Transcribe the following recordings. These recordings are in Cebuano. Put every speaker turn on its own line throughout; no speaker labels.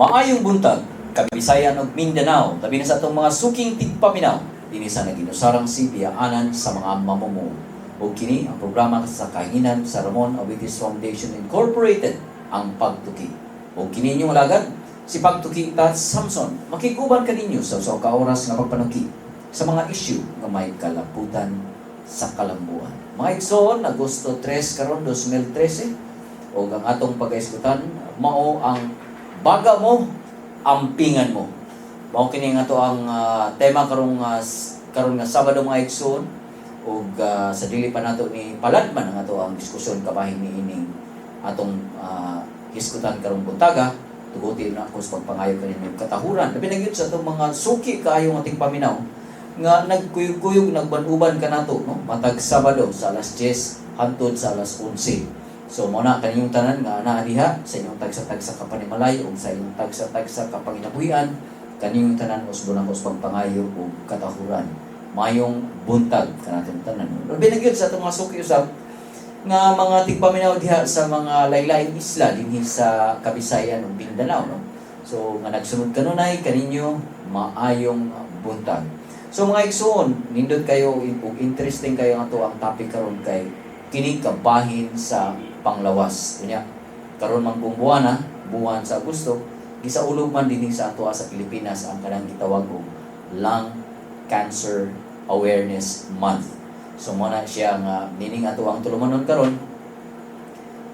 Maayong buntag, Kabisayan ug Mindanao, labi na sa atong mga suking tigpaminaw dinhi sa naginusarang sibiyaanan sa mga mamumuo. Ug kini ang programa sa kahinan sa Ramon Aboitiz Foundation Incorporated, ang Pagtuki. Ug kini inyong alagad, si Pagtuki Tat Samson, makiguban kaninyo sa usa ka oras nga pagpanuki sa mga issue nga may kalabutan sa kalambuan. Mga igsoon, Agosto 3 karon 2013, ug ang atong pagaisgutan mao ang "Baga mo, ampingan mo." Mao kini nga to ang tema karon nga Sabado, mga igsoon, ug sa dili pa nato ni paladman ang ato ang diskusyon kabahin niining atong hisgutan karong buntaga, tuguti na ako sa pagpangayo kaninyo katahuran. Labi na gyud sa atong mga suki kaayo nga tigpaminaw nga nagkuyog-kuyog, nagban-uban kanato, no, matag Sabado sa alas 10 hantod sa alas 11. So mo na kaninyong tanan nga naa diha sa inyong tagsa-tagsa ka panimalay ug sa inyong tagsa-tagsa ka panginabuhian, kaninyong tanan usbon ako sa pagpangayo og katahuran. Mayong buntag kanatong tanan. Labi na gyud sa atong mga suki usab nga mga tigpaminaw diha sa mga laylaing isla dinhi sa Kabisayan ug Mindanao, no. So nga nagsunod kanunay kaninyo, maayong buntag. So mga igsoon, nindot kayo ug interesting kayo ang ato ang topic karon kay kini kabahin sa panglawas. Unya, karon man kung buwana, buwan sa Agosto, gisaulog man dinhi sa ato sa Pilipinas ang kanang gitawag og Lung Cancer Awareness Month. So mo na siya nga nining ato ang tulumanon karon,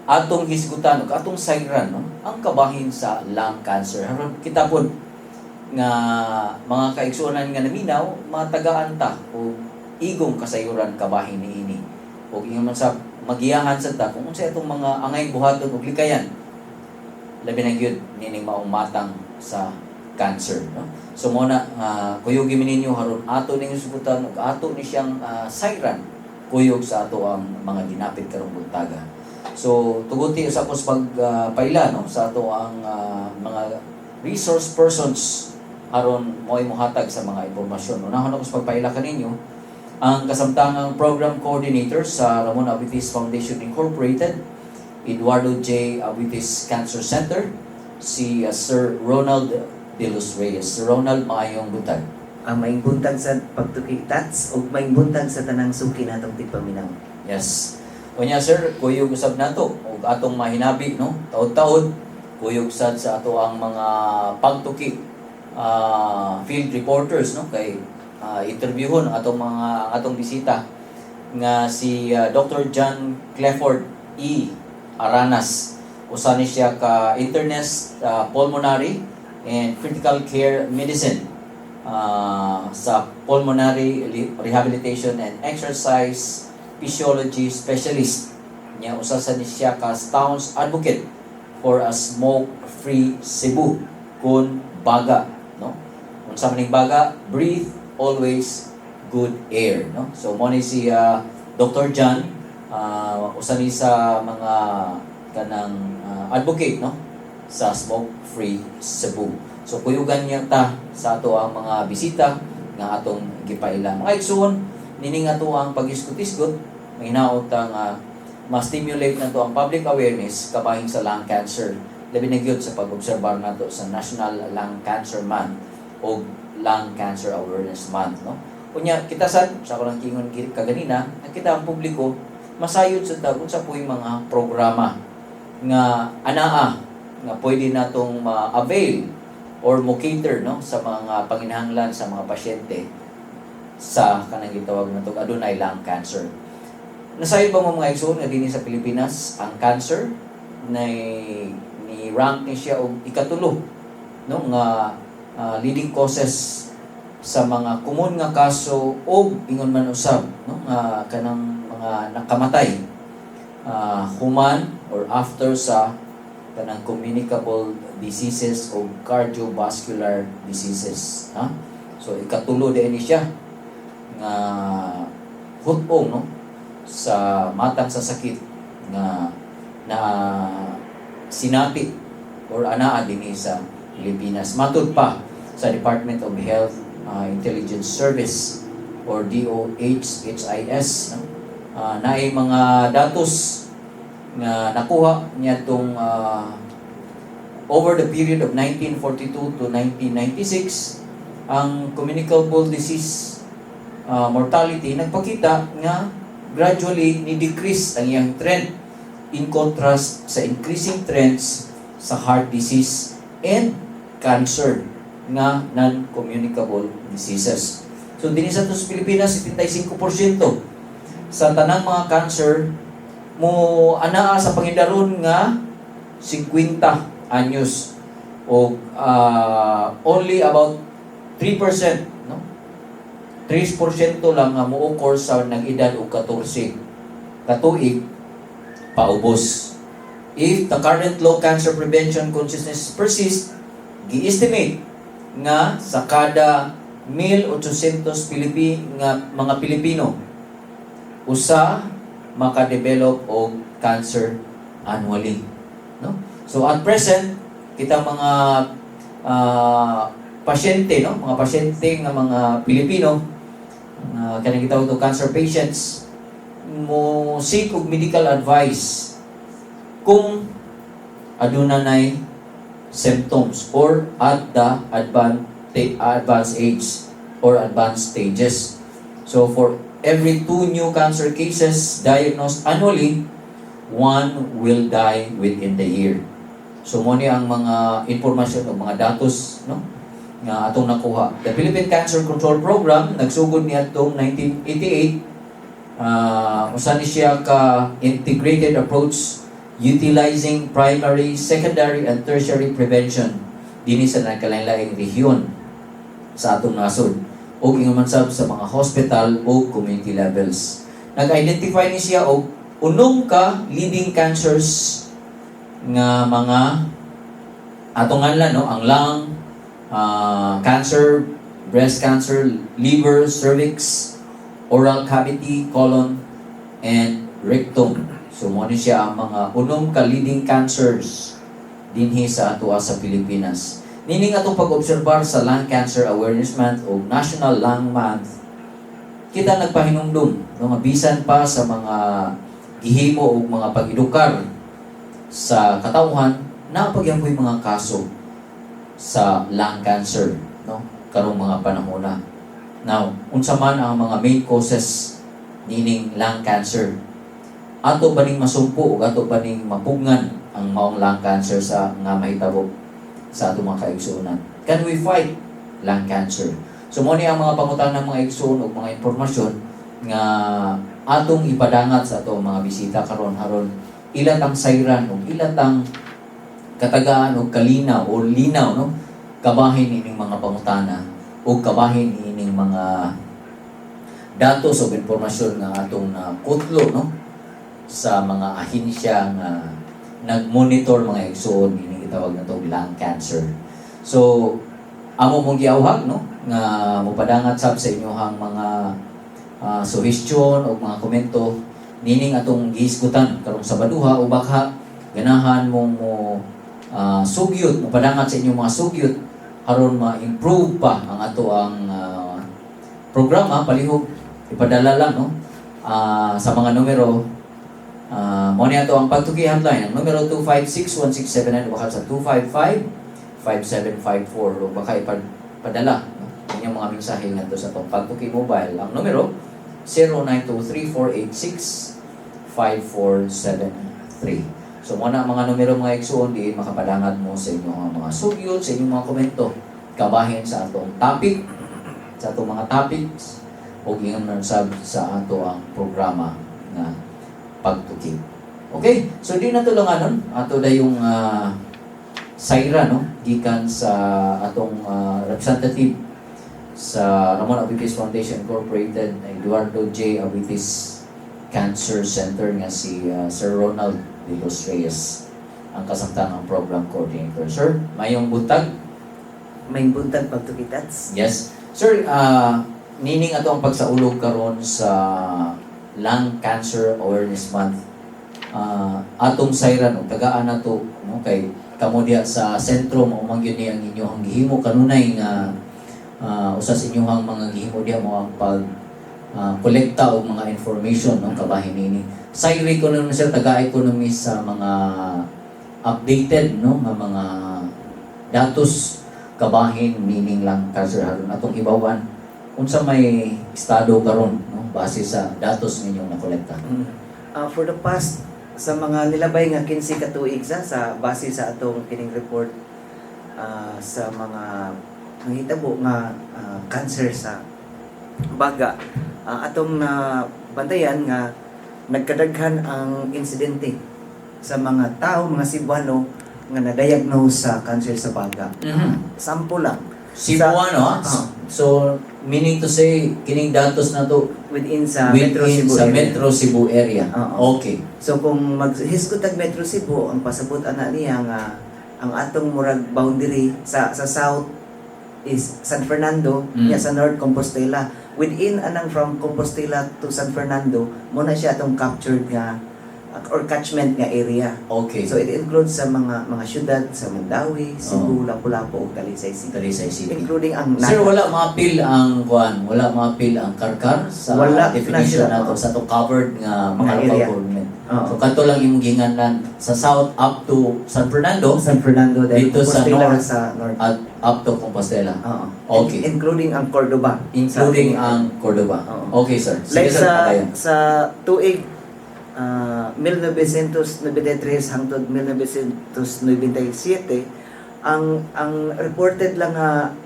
atong hisgutan ug atong sayran, no, ang kabahin sa lung cancer. Aron kita pod nga mga kaigsuonan nga naminaw, matagaan ta og igong kasayuran kabahin niini. Ug ingon man sa magiyahan sad ta kung unsay atong mga angay buhaton ug likayan, labi na gyud nining maong matang sa cancer, no. So mo na kuyugi mi ninyo haron ato ning hisgutan ug ato ni siyang sayran kuyog sa ato ang mga dinapit karong buntaga. So tuguti sa ako sa pagpaila, no, sa ato ang mga resource persons aron mo'y mohatag sa mga impormasyon. Unahon ako sa pagpaila kaninyo ang kasamtangang program coordinator sa Ramon Aboitiz Foundation Incorporated, Eduardo J. Aboitiz Cancer Center, si Sir Ronald De Los Reyes. Sir Ronald, maayong buntag.
Ang maayong buntag sa Pagtuki Tats ug maayong buntag sa tanang suki natong tigpaminaw.
Yes. Unya sir, kuyog usab nato ug atong mahinabi, no, taod-taod kuyog sad sa ato ang mga Pagtuki field reporters, no, kay interviewhon ang atong mga atong bisita nga si Dr. John Cleford E. Aranas. Usa ni siya ka internist, pulmonary and critical care medicine sa pulmonary rehabilitation and exercise physiology specialist. Nya usa sa ni siya ka staunch advocate for a smoke-free Cebu kun baga, no. Unsa man ning baga? Breathe always good air, no. So mo ni si Dr. John, usa ni sa mga kanang advocate, no, sa smoke-free Cebu. So kuyugan niya ta sa ato ang mga bisita nga atong gipaila. Mga igsoon, nining ato ang pag-isgot-isgot, mahinaot ta nga ma-stimulate nato ang public awareness kabahin sa lung cancer. Labi na gyud sa pag-obserbar nato sa National Lung Cancer Month o Lung Cancer Awareness Month, no. Unya kita sad sa ako lang kingon kaganina, ang kita ang publiko masayod sa ta unsa po'y mga programa nga anaa nga pwede natong ma-avail or mo cater, no, sa mga panginahanglan sa mga pasyente sa kanang gitawag nato adunay lung cancer. Nasayod ba mo, mga igsoon, nga dinhi sa Pilipinas ang cancer na ni rank ni siya og ikatulo, no, nga leading causes sa mga common nga kaso og ingon man usab, no, nga kanang mga nakamatay human or after sa kanang communicable diseases o cardiovascular diseases, ha. So ikatulo din ni siya nga hut-ong, no, sa matang sa sakit nga na sinati or anaa dinhi sa Pilipinas matud pa sa Department of Health Intelligence Service or DOH-HIS, no? Naay mga datos nga nakuha niya tong Over the period of 1942 to 1996, ang communicable disease mortality nagpakita nga gradually ni decrease ang iyang trend in contrast sa increasing trends sa heart disease and cancer nga non-communicable diseases. So dinhi sa sa Pilipinas, 75% sa tanang mga cancer mo anaa sa pangidaron nga 50 anyos o only about 3%, no, 3% lang nga mo-occur sa nag-edad og 14 katuig paubos. If the current low cancer prevention consciousness persists, gi-estimate nga sa kada 1,800 Pilipi nga mga Pilipino, usa maka-develop og cancer annually, no? So at present, kitang mga pasyente, no, mga pasyente nga mga Pilipino kanang gitawag og cancer patients, mo seek og medical advice kung aduna nay symptoms or at the advanced age or advanced stages. So for every two new cancer cases diagnosed annually, one will die within the year. So mo ni ang mga impormasyon o mga datos, no, nga atong nakuha. The Philippine Cancer Control Program nagsugod niadtong 1988. Usa ni siya ka integrated approach utilizing primary, secondary and tertiary prevention dinhi sa nagkalain-laing rehiyon sa atong nasod ug ingon man sab sa mga hospital o community levels. Nag-identify ni siya og unom ka leading cancers nga mga atong nganlan, no, ang lung cancer, breast cancer, liver, cervix, oral cavity, colon, and rectum. So mo ni siya ang mga unom ka leading cancers dinhi sa atoa sa Pilipinas. Nining atong pag-obserbar sa Lung Cancer Awareness Month o National Lung Month, kita nagpahinumdum, no, nga bisan pa sa mga gihimo og mga pag-edukar sa katawhan, naa pa gyapoy mga kaso sa lung cancer, no, karong mga panahon na. Now, unsa man ang mga main causes nining lung cancer? Ato ba ning masumpo ug ato ba ning mapugngan ang maong lung cancer sa nga mahitabo sa atong mga kaigsuonan? Can we fight lung cancer? So mo ni ang mga pangutana, mga igsoon, ug mga impormasyon nga atong ipadangat sa atong mga bisita karon aron ila tang sayran ug ila tang katagaan og kalinaw o linaw, no, kabahin ining mga pangutana ug kabahin ining mga datos o impormasyon nga atong nakutlo, no, sa mga ahensya nga nag-monitor, mga igsoon, ining gitawag nato lung cancer. So amo mong giawhag, no, nga mopadangat sab sa inyohang mga suhestyon o mga komento nining atong gihisgutan karong Sabaduha, o baka ganahan mong mo sugyot, mopadangat sa inyong mga sugyot aron ma-improve pa ang ato ang programa, palihog ipadala lang, no, sa mga numero. Mo ni ato ang Pagtuki hotline, ang numero 256-1679 o baka sa 255-5754, o baka ipadala, no, inyong mga mensahe ngadto sa atong Pagtuki mobile, ang numero 0923-486-5473. So mo na ang mga numero, mga igsuon, diin makapadangat mo sa inyong mga sugyot, sa inyong mga komento kabahin sa atong topic, sa atong mga topics o ingon man sab sa ato ang programa nga Pagtuki. Okay, so di na to lang anon, ato dayong sayra, no, gikan sa atong representative sa Ramon Aboitiz Foundation Incorporated, Eduardo J. Aboitiz Cancer Center nga si Sir Ronald de los Reyes, ang kasamtangang program coordinator. Sir, mayong buntag.
Mayong buntag, Pagtuki Tats.
Yes. Sir, nining ato ang pagsaulog karon sa Lung Cancer Awareness Month. Atong sayran og tagaan nato, no, kay kamo diha sa sentro mao man gyud ni ang inyong gihimo kanunay nga usa sa inyong mga gihimo diha mo ang pag kolekta og mga information, no, kabahin nini. Sayri ko nun, sir, tagai ko nun sa mga updated, no, nga mga datos kabahin nining lung cancer aron atong hibaw-an unsa may estado karon, no, base sa datos ninyong nakolekta.
For the past sa mga nilabay nga 15 ka tuig sa base sa atong kining report sa mga nangitabo nga cancer sa baga, atong na bantayan nga nagkadaghan ang insidente sa mga tao, mga Cebuano nga na-diagnose sa cancer sa baga. Sample lang.
Cebuano, ha?
Ah.
So meaning to say, kining datos na to
within sa Metro
within
Cebu
sa
area.
Metro Cebu area.
Oo. So kung maghisgot tag Metro Cebu, ang pasabot ana niya nga ang atong murag boundary sa south is San Fernando, nya sa north Compostela. Within anang from Compostela to San Fernando, mo na siya atong captured nga or catchment nga area. So it includes sa mga syudad sa Mandaue, Cebu, Lapu-Lapu ug Talisay City.
Talisay City.
Including ang
Sir,
Naga.
wala maapil ang kuan, wala maapil ang Carcar sa
Wala na
definition
sila,
nato
oo.
sa to covered nga mga
Nga
local
area.
government.
Oo.
So kadto lang imong ginganlan sa south up to San Fernando
San Fernando, then
dito sa
Compostela
north.
Sa north.
At up to Compostela.
Oo.
Okay.
Including ang Cordoba.
Including
Sa-
ang Cordoba.
Oo.
Okay, sir. Sige,
Like
sir,
sa
padayon.
sa tuig 1993 hangtod 1997, ang reported lang nga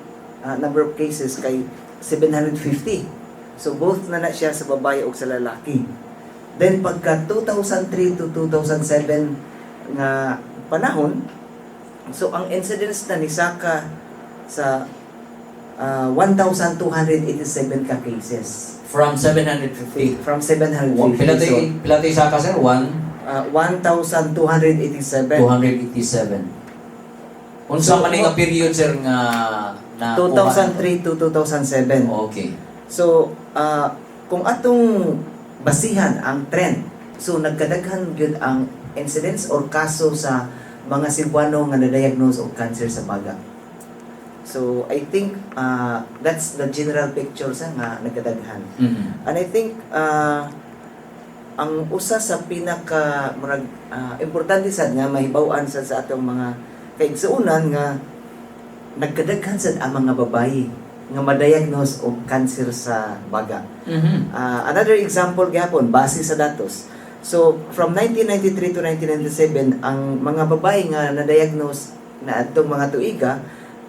number of cases kay 750. So both na na siya sa babae ug sa lalaki. Then pagka 2003 to 2007 nga panahon, so ang incidence na nisaka sa 1,287 ka cases.
From 750.
From 750.
Pila
So,
tay pila tay saka, sir? 1
1,287.
287. Unsa
So,
man ni nga period, sir, nga na
2003 to 2007. So, kung atong basihan ang trend, so nagkadaghan gyud ang incidence or kaso sa mga Cebuano nga na-diagnose og cancer sa baga. So, I think that's the general picture sa nga nagkadaghan. And I think ang usa sa pinaka murag importante sad nga mahibaw-an sa atong mga kaigsuonan nga nagkadaghan sad ang mga babayi nga ma-diagnose og cancer sa baga. Another example gihapon base sa datos. So from 1993 to 1997, ang mga babae nga na-diagnose na atong mga tuiga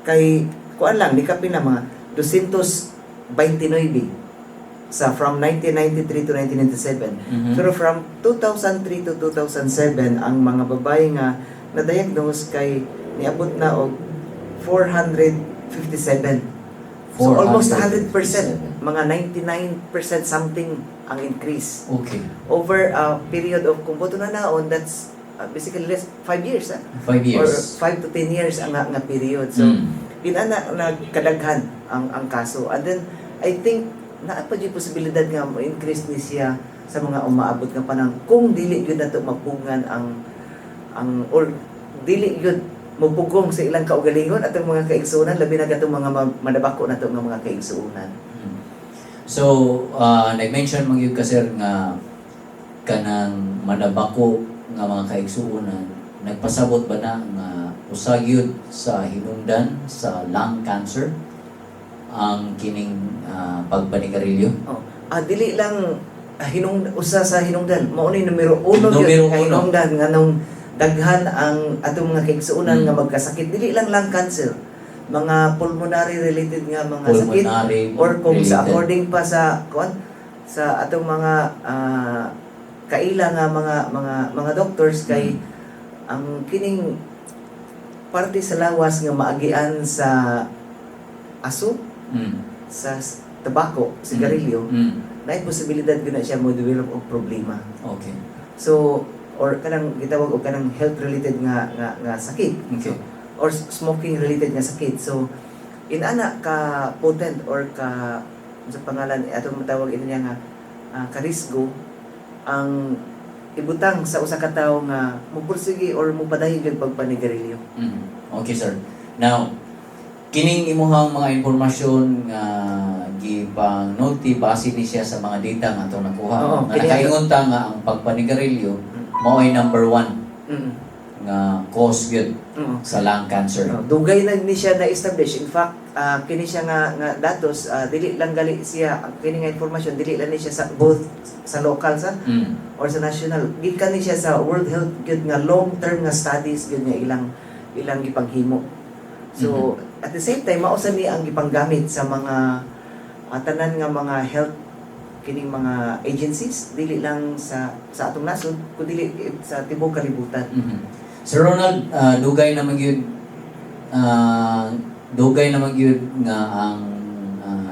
kay kuan lang ni kapin na mga 229 sa from 1993 to 1997. Pero from 2003 to 2007, ang mga babae nga na-diagnose kay niabot na og 457. So almost 100%, mga 99% something ang increase over a period of, kung boto na naon, that's basically less 5 years, ah.
5 years.
Or 5 to 10 years ang nga period. So inana nagkadaghan ang kaso. And then I think naa pa gyud posibilidad nga mo increase ni siya sa mga umaabot nga panahon kung dili gyud nato mapugngan ang or dili gyud mupugong sa ilang kaugalingon atong mga kaigsuonan, labi na katong mga madabako nato nga mga kaigsuonan.
So, nag-mention man gyud ka, sir, nga kanang manabako nga mga kaigsuonan, nagpasabot ba na nga usa gyud sa hinungdan sa lung cancer ang kining pagpanigarilyo?
Oh, dili lang hinung usa sa hinungdan, mao ni numero uno gyud
Numero
nga
uno.
hinungdan nganong daghan ang atong mga kaigsuonan nga magkasakit, dili lang lung cancer, mga pulmonary related nga mga sakit
Pulmonary
or kung sa
related.
according pa sa kuan sa atong mga kaila nga mga doctors kay ang kining parte sa lawas nga maagian sa aso sa tabako, sigarilyo, naay posibilidad gyud na siya mo develop og problema. So or kanang gitawag og kanang health related nga sakit. So, or smoking related nga sakit. So inana ka potent or ka sa pangalan atong matawag ini niya nga karisgo ang ibutang sa usa ka tawo nga mopursige or mopadayon gyud pagpanigarilyo.
Okay, sir. Now, kining imuhang mga impormasyon nga gipang nulti, base ni siya sa mga data nga atong nakuha.
Oo,
nga
kini
nakaingon ta nga ang pagpanigarilyo mao ay number one Nga cause gyud sa lung cancer.
No, dugay na ni siya na-establish. In fact, kini siya nga datos, dili lang gali siya ang kini nga information, dili lang ni siya sa both sa local sa or sa national. Gikan ni siya sa World Health gyud nga long term nga studies gyud nga ilang ilang gipanghimo. So, at the same time, mao sa ni ang gipanggamit sa mga tanan nga mga health kining mga agencies, dili lang sa atong nasod kundi sa tibuok kalibutan.
Sir Ronald, dugay naman gyud nga ang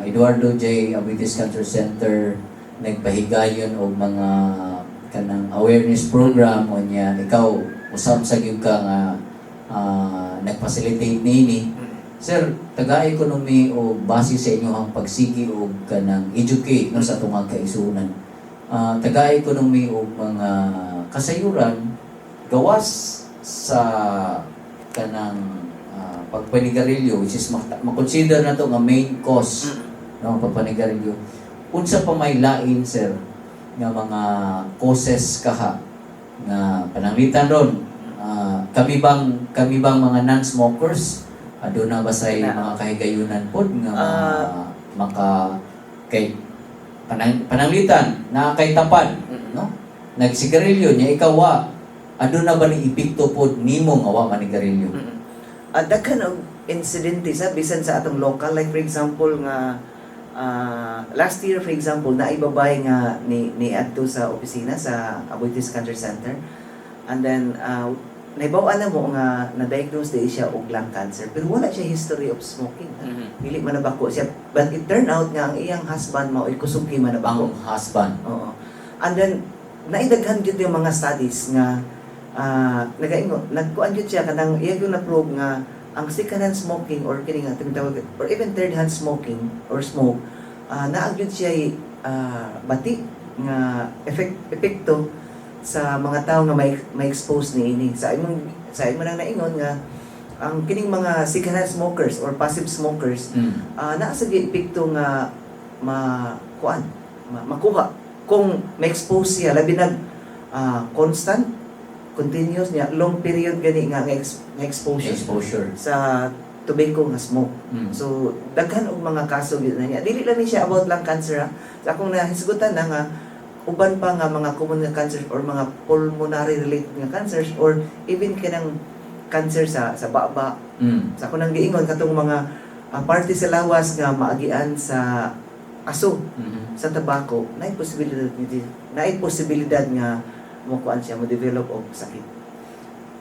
Eduardo J. Aboitiz Cancer Center nagpahigayon og mga kanang awareness program. Unya ikaw usab sa gyud ka nga nag-facilitate niini. Sir, tagai kuno mi og base sa inyong pagsigi og kanang educate, no, sa atong mga kaigsuonan. Tagai kuno mi og mga kasayuran gawas sa kanang pagpanigarilyo, which is makonsider na to nga main cause, no, pagpanigarilyo. Unsa pa may lain, sir, nga mga causes kaha nga pananglitan ron, kami bang mga non-smokers, aduna ba say mga kahigayunan pod nga maka kay pananglitan na kay tapad, no, nagsigarilyo niya, ikaw wa, aduna ba ni epekto pod nimo nga wa manigarilyo?
Daghan og insidente sa bisan sa atong local, like for example nga last year, for example, naay babae nga ni adto sa opisina sa Aboitiz Cancer Center and then nahibaw-an na mo nga na-diagnose di siya og lung cancer, pero wala siya history of smoking. Dili manabako siya, but it turned out nga ang iyang husband mao kusog kay manabako.
Ang husband.
Oo. And then naidaghan gyud yung mga studies nga nagaingon, nagkuan gyud siya, kanang iya gyud na-prove nga ang second hand smoking or kini nga tinatawag or even third hand smoking or smoke, naa gyud siya bati nga epekto sa mga tao nga may expose niini. Sa imong nang naingon nga ang kining mga second hand smokers or passive smokers, naa sa epekto nga ma kuan makuha kung ma-expose siya, labi nag constant, continuous niya, long period gani nga exposure
Exposure.
Sa tobacco nga smoke. So daghan og mga kaso gyud na niya. Dili lang ni siya about lung cancer ha. Sa akong nahisgutan na nga uban pa nga mga common nga cancer or mga pulmonary related nga cancers or even kanang cancer sa baba. Sa ako nang giingon katong mga parte sa lawas nga maagian sa aso sa tabako, naay posibilidad nga mokuan siya, mo develop og sakit.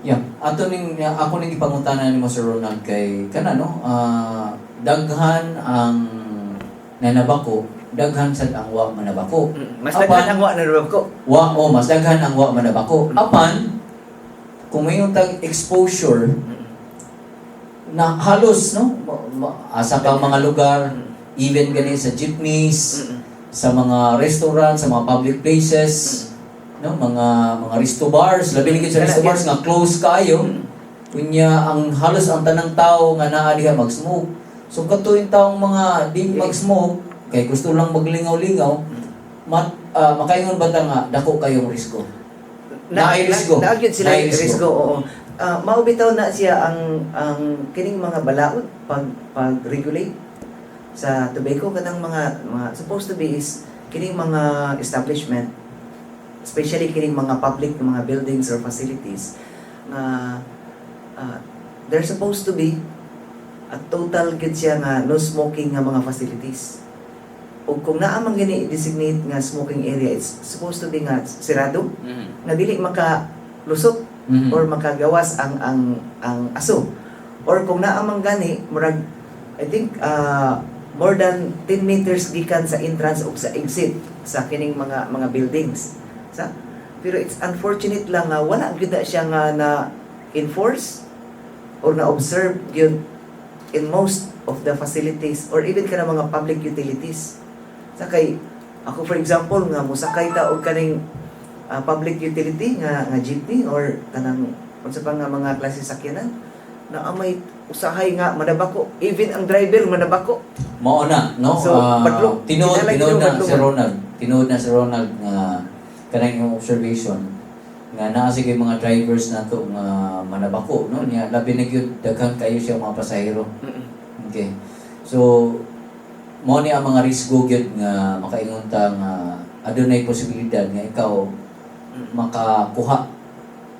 Yeah, ato ning ako ning gipangutana nimo, Sir Ronald, kay kana, no, daghan ang nanabako, daghan sad ang wa manabako.
Mas daghan ang wa nanabako.
Wa o mas daghan ang wa manabako. Apan kung may tag exposure na halos, no, asa kang mga lugar, even gani sa jeepneys, sa mga restaurant, sa mga public places, no, mga resto bars, labi na gyud sa resto bars nga close kaayo. Unya ang halos ang tanang tao nga naa diha mag-smoke. So katuing taong mga di mag-smoke kay gusto lang maglingaw-lingaw, makaingon ba ta nga dako kayong risko? Naay risgo.
Na, gyud sila
Naay risgo.
Risgo, oo. Mao bitaw na siya ang kining mga balaod pag regulate sa tobacco, kanang mga supposed to be is kining mga establishment, especially kining mga public nga mga buildings or facilities nga they're supposed to be a total gyud siya nga no smoking nga mga facilities. Ug kung naa man gani designate nga smoking area, it's supposed to be nga sirado nga dili makalusot or makagawas ang aso, or kung naa man gani, murag I think more than 10 meters gikan sa entrance ug sa exit sa kining mga buildings sa. Pero it's unfortunate lang nga wala gyud na siya nga na enforce or na observe gyud in most of the facilities or even kana mga public utilities. Sa kay ako, for example, nga musakay ta og kaning public utility nga jeepney or kanang unsa pa nga mga klase sakyanan na amay usahay nga manabako, even ang driver manabako.
Mao na, no?
So, badlong.
Tinuod
Kinahanglan
tinuod na
gyud
si
badlong.
Ronald. Tinuod na si Ronald nga kanang imong observation. Nga naa sige mga drivers nato nga manabako, no, niya labi na gyud daghan kayo siya mga pasahero. Okay. So mao ni ang mga risgo gyud nga makaingon ta nga adunay posibilidad nga ikaw makakuha,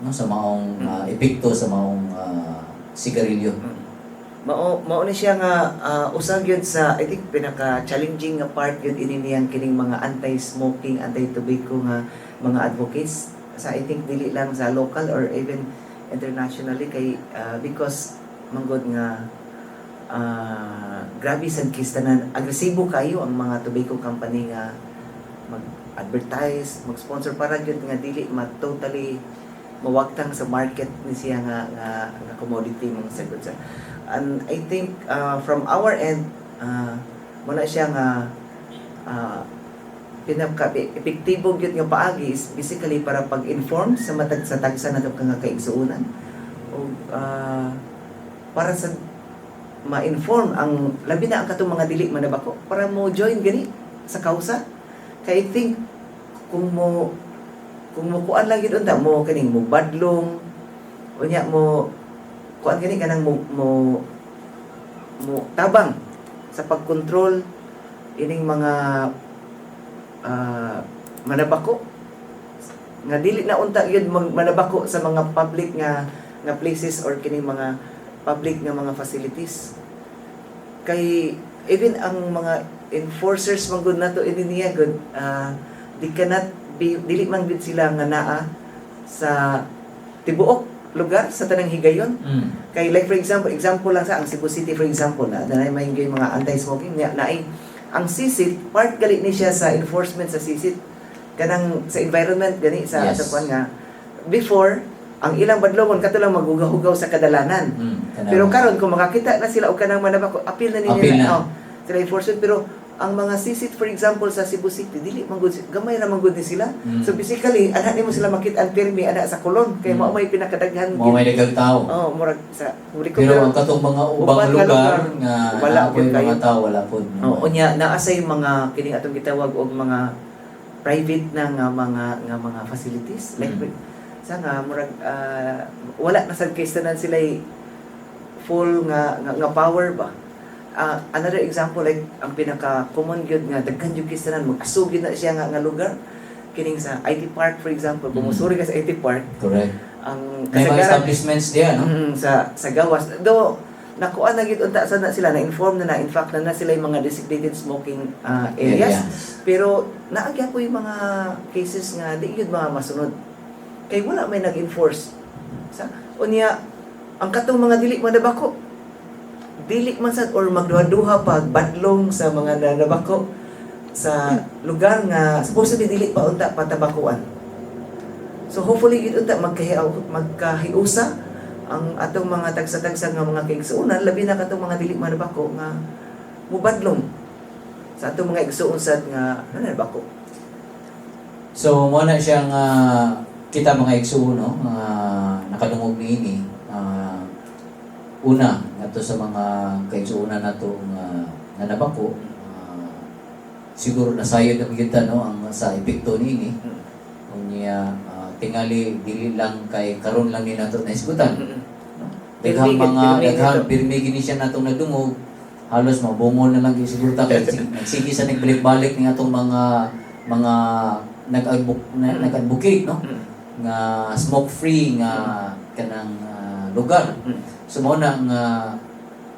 no, sa maong epekto sa maong sigarilyo.
Mao mao ni siya nga usa gyud sa, I think, pinaka challenging nga part gyud ini niyang kining mga anti-smoking, anti-tobacco nga mga advocates sa, I think, dili lang sa local or even internationally, kay because manggod nga grabe sad kistanan, agresibo kayo ang mga tobacco company nga mag-advertise, mag-sponsor para gyud nga dili ma totally mawagtang sa market ni siya nga commodity mga sagot sa. And I think from our end, muna siya nga pinaka epektibo gyud nga paagi is basically para pag-inform sa matag sa tagsa nato nga kaigsuonan o para sa ma-inform ang labi na ang katong mga dili manabako para mo join gani sa kausa. Kay I think kung mo kuan lang gyud unta mo kaning mo badlong unya mo kuan gani kanang mo tabang sa pagkontrol ining mga manabako nga dili na unta gyud manabako sa mga public nga nga places or kining mga public nga mga facilities, kay even ang mga enforcers man gud nato ini niya gud, di cannot be, dili man gud sila nga naa sa tibuok lugar sa tanang higayon. Kay like for example, example lang sa ang Cebu City, for example, na na may gyud mga anti-smoking niya naay ang CCIT, part gali ni siya sa enforcement sa CCIT kanang sa environment gani sa sa kuan nga before ang ilang badlongon kato lang maghugaw-hugaw sa kadalanan. Pero karon kung makakita na sila og kanang manabako, apil na nila.
Apil na.
Oh, sila enforcement, pero ang mga CCIT, for example, sa Cebu City, dili man gud, gamay ra man gud ni sila. So basically ana nimo sila makita ang pirmi ana sa Colon kay mao may pinakadaghan.
Mao may daghang tao.
Oh, murag sa huli ko.
Pero ang katong mga ubang
uban nga
lugar
lugar,
nga
wala
naa po'y
gyud
mga
kayo.
tao, wala pod.
Oh, unya naa say mga kining atong gitawag og mga private na nga mga facilities like sa nga murag wala na sad kay tanan sila full nga power ba. Another example, like ang pinaka common gyud nga daghan gyud kay tanan mag-asog gyud na siya nga lugar, kining sa IT Park, for example. Kung musuri ka sa IT Park, ang
May mga
kasagaran
establishments diya, no?
Sa gawas do nakuha na gyud unta sa na sila na inform na na in fact na na sila yung mga designated smoking areas, pero naagya po yung mga cases nga di gyud mga masunod kay wala may nag-enforce sa unya. Ang katong mga dili manabako, dili man sad or magduha-duha pag badlong sa mga nanabako sa lugar nga supposedly dili pa unta patabakuan. So hopefully gyud unta magkahiusa ang atong mga tagsa-tagsa nga mga kaigsuonan, labi na katong mga dili manabako nga mubadlong sa atong mga igsuon sad nga nanabako.
So mo na siya nga kita mga igsuon, no, nga nakadungog niini, una ngadto sa mga kaigsuonan nato nga nanabako, siguro nasayod na gyud ta, no, ang sa epekto niini. Unya tingali dili lang kay karon lang ni nato nahisgutan, no? Daghang
Pirmi,
mga
pirmi
daghan
nito.
Pirmi gini siya natong nadungog, halos mabungol na lang gyud siguro ta kay nagsige sa nagbalik-balik ni atong mga nag-advocate, no, nga smoke free nga kanang lugar. So mao na nga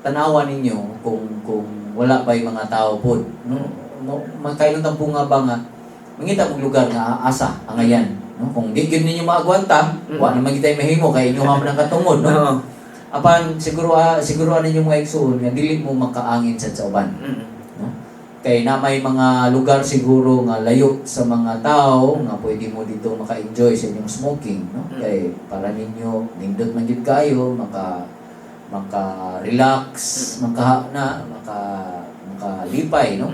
tanawa ninyo kung wala pa yung mga tao pod, no, mo makaingon po nga ba nga mangita mong lugar nga asa angayan, no, kung di gyud ninyo maagwanta, wa naman gitay mahimo kay inyo man ang katungod, no. Apan siguro siguro ninyo mga igsuon nga dili mo makaangin sa uban, no, kay na may mga lugar siguro nga layo sa mga tao nga pwede mo dito maka-enjoy sa inyong smoking, no, kay para ninyo nindot man gyud kayo maka maka-relax, maka na maka makalipay, no,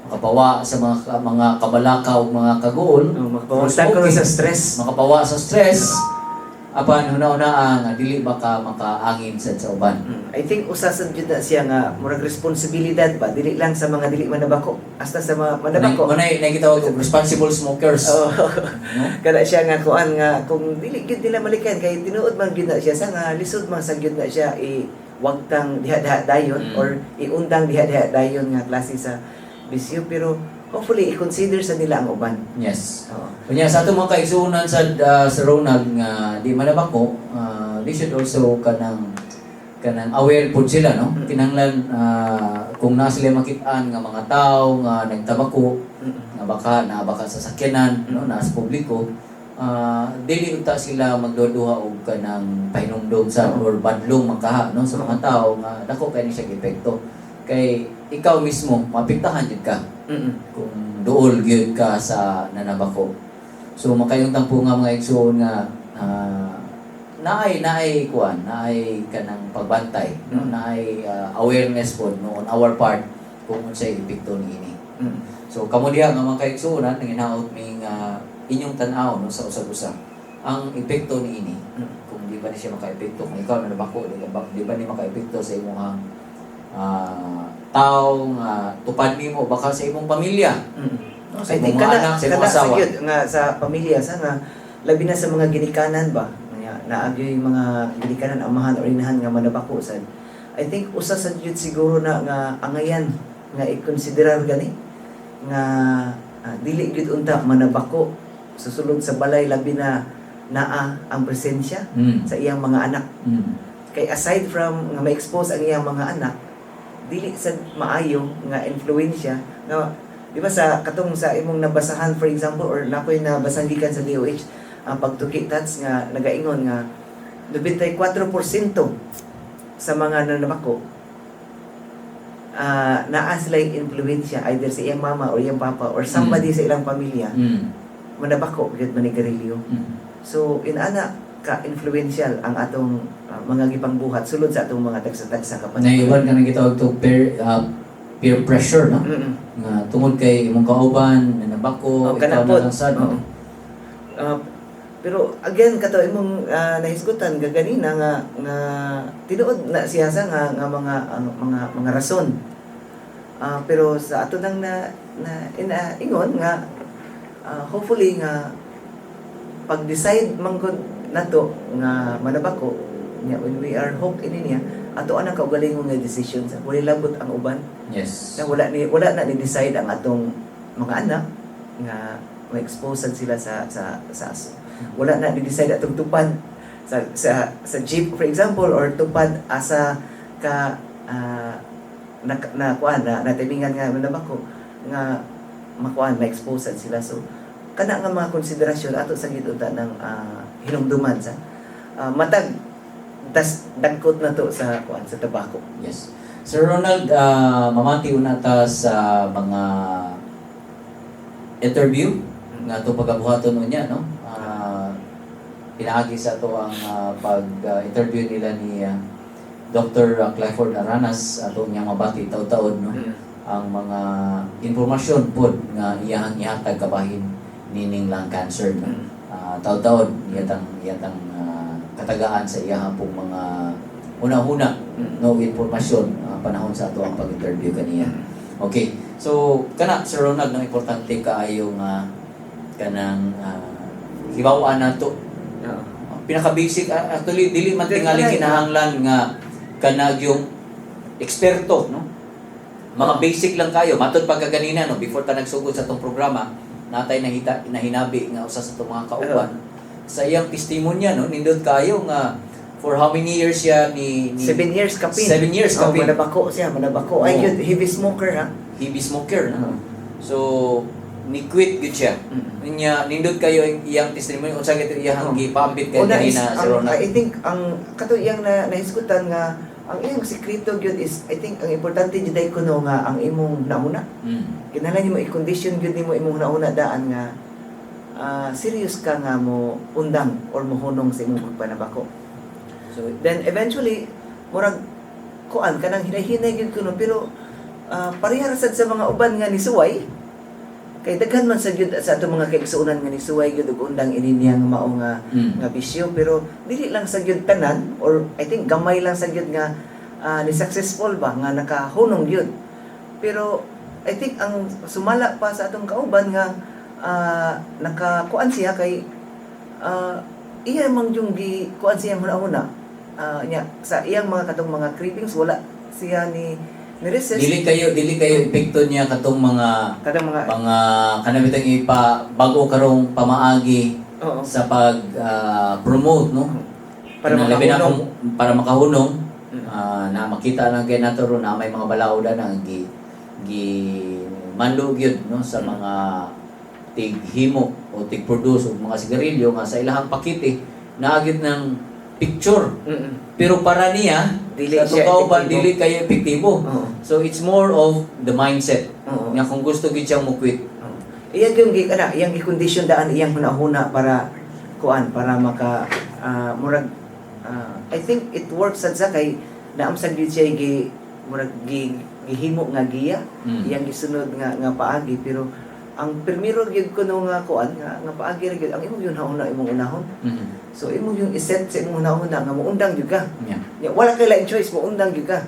makapawa sa mga kabalaka o mga kagool.
Oh, makapawagtan ko sa stress.
Makapawa sa stress. Apan huna-huna nga dili ba ka makaangin sad sa uban.
I think usa sad jud na siya nga murag responsibilidad ba, dili lang sa mga dili manabako, hasta sa mga manabako.
Mao nay gitawag og responsible smokers.
Oh.
No?
Kada siya nga kuan nga kung dili gyud nila malikayan, kay tinuod man gyud na siya sa nga lisod man sa gyud na siya i wagtang diha-diha dayon or iundang diha-diha dayon nga klase sa bisyo, pero hopefully i-consider sa nila ang uban. Oo.
Unya sa atong mga kaigsuonan sa Ronald nga di manabako, they should also kanang aware pud sila, no? Kinahanglan kung naa sila makit-an nga mga tao nga nagtabako, nga baka naa baka sa sakyanan, no, naa sa publiko, dili unta sila magduha og kanang pahinumdom sa or badlong makaha, no, sa mga tao nga dako kay ni siya epekto, kay ikaw mismo maapektahan jud ka kung duol gyud ka sa nanabako. So makayungtang po nga mga igsoon nga naay kuan, naay kanang pagbantay, no, naay awareness po, no, on our part kung unsay epekto niini. So kamo diha nga mga kaigsuonan, nanginaot ming inyong tan-aw, no, sa usag-usa ang epekto niini. Kung di ba ni siya makaepekto, kung ikaw nanabako, di ba ni makaepekto sa imong tao nga tupad nimo, baka sa imong pamilya, no, sa
I think
imong mga
kana
anak, sa imong
kana sa
asawa.
Gyud nga sa pamilya sa nga labi na sa mga ginikanan ba nga naa gyud mga ginikanan, amahan or inahan nga manabako sad. I think usa sa gyud siguro na nga angayan nga i-considerar gani nga dili gyud unta manabako sa sulod sa balay, labi na naa ang presensya sa iyang mga anak, kay aside from nga ma-expose ang iyang mga anak, dili sad maayo nga influensya nga, di ba, sa katong sa imong nabasahan, for example, or nakoy nabasahan gikan sa DOH ang pagtuki tats nga nagaingon nga 94% sa mga nanabako, naa sila influensya either sa iyang mama or iyang papa or somebody sa ilang pamilya manabako gyud, manigarilyo. So inana ka influential ang atong mga gipangbuhat sulod sa atong mga tagsa-tagsa ka
Naiban ka nang gitawag to peer pressure, no? Nga tungod kay imong kauban nanabako,
Oh, kana
ikaw
pod.
na lang sad, no?
Oo. Pero again, kato imong nahisgutan gaganina nga nga tinuod na siya sa nga nga mga ang mga mga rason. Pero sa ato nang na na ina, ingon nga hopefully nga pag-decide man gud nato nga manabako nya, when we are hooked ini niya, ato anang kaugalingon nga decision sa wala labot ang uban na wala na ni decide ang atong mga anak nga ma-expose sad sila sa aso. Wala na ni decide atong tupad sa jeep, for example, or tupad asa ka na na kuan na natimingan nga manabako nga makuan, ma-expose sad sila. So kana nga mga konsiderasyon ato sa gid unta ng hinumduman sa matag das dagkot na to sa kuan sa tabako.
Yes. Sir Ronald, mamati una ta sa mga interview nga ato pagabuhaton unya, no? Pinaagi sa ato ang pag-interview nila ni Dr. Clifford Aranas, ato niyang mabati taud-taod, no, ang mga impormasyon pod nga iyahang ihatag kabahin nining lung cancer, no? Taud-taod iyatang katagaan sa iyahang pong mga una-una, no, impormasyon panahon sa ato ang pag-interview kaniya. Okay. So kana, Sir Ronald, nang importante kaayo nga kanang hibaw-an nato. Pinaka basic actually, dili man tingali kinahanglan nga kanag yung eksperto, no, mga basic lang kayo. Matod pa kaganina, no, before ta nagsugod sa atong programa, natay nahita nahinabi nga usa sa atong mga kauban sa iyang testimonya, no, nindot kayo nga for how many years siya ni
7 years kapin.
7 years
Oh,
kapin.
manabako siya, manabako. Ay, yun, heavy smoker ha.
Heavy smoker, no? So ni quit gyud siya. Ninya nindot kayo ang iyang testimony, unsa gyud iyang gipaambit kay
Una is,
kanina, Sir
ang,
Ronald?
I think, ang kato iyang na, nahisgutan nga, ang iyang sikreto gyud is, I think, ang importante gyud ay kuno nga ang imong nauna. Kinahanglan nimo i-condition gyud nimo imong nauna daan nga serious ka nga mo undang or mohunong sa imong pagpanabako.
So
then eventually murag kuan kanang hinay-hinay gyud kuno, pero pareha ra sad sa mga uban nga nisuway. Kay daghan man sa gyud sa atong mga kaigsuonan nga nisuway gyud og undang ini niya nga mao nga nga bisyo, pero dili lang sa gyud tanan, or I think gamay lang sa gyud nga ni successful ba nga nakahunong gyud. Pero I think ang sumala pa sa atong kauban nga nakakuan siya kay iya mang yung gi kuan siya huna-huna nya sa iyang mga katong mga cravings, wala siya ni resist.
Dili kayo epekto niya katong mga
katong mga
mga kanabitang ipa bago karong pamaagi sa pag promote, no,
para
na labi na
makahunong.
Para makahunong. Na makita lang kay nato ron na may mga balaoda na gi gi manlo gyud, no, sa mga tighimo o tig-produce og mga sigarilyo nga sa ilahang pakete naa gyud ng picture, pero para niya
dili
sa
siya
kauban,
epektibo.
Dili kayo epektibo. So it's more of the mindset nga kung gusto gyud siyang mo-quit.
Oo. Iyang yung gi kana, iyang gi-condition daan iyang hunahuna para kuan, para maka murag I think it works sad sa kay naamsang gyud siya gi murag gi gihimo nga giya iyang gisunod nga nga paagi. Pero ang primero gyud kuno nga kuan nga nga paagi ra gyud ang imong yung hunahuna, imong unahon. So imong yung iset sa imong hunahuna nga muundang gyud ka. Nya, wala kay laing choice, muundang gyud ka.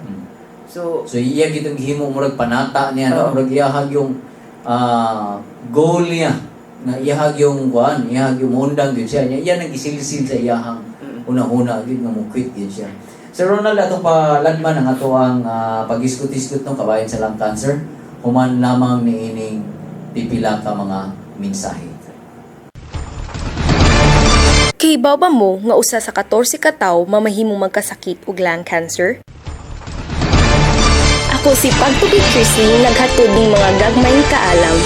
So
So iya gitong gihimo murag panata niya, no, murag iyahag yung goal niya na iyahag yung kuan, iyahag yung muundang gyud siya. Nya iya nang gisilsil sa iyahang una-una gyud nga mo-quit gyud siya. Sir Ronald, atong palagman ang ato ang pag-iskut-iskut no kabahin sa lung cancer human lamang niining pipila ka mga mensahe.
Kahibaw ba mo nga usa sa 14 ka tawo mamahimong magkasakit og lung cancer? Ako si Pagtubi Chrislyn, naghatod ning mga gagmayng kaalam.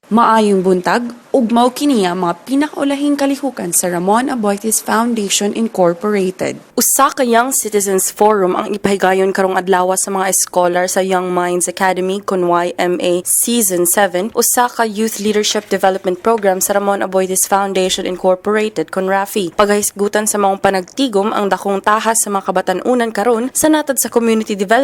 Maayong buntag ug mao kini ang mga pinakaulahing kalihukan sa Ramon Aboitiz Foundation Incorporated.
Usa ka Young Citizens Forum ang ipahigayon karong adlaw sa mga scholar sa Young Minds Academy kon YMA Season 7, usa ka Youth Leadership Development Program sa Ramon Aboitiz Foundation Incorporated kon RAFI. Pagahisgutan sa maong panagtigom ang dakong tahas sa mga kabatan-unan karon sa natad sa community development.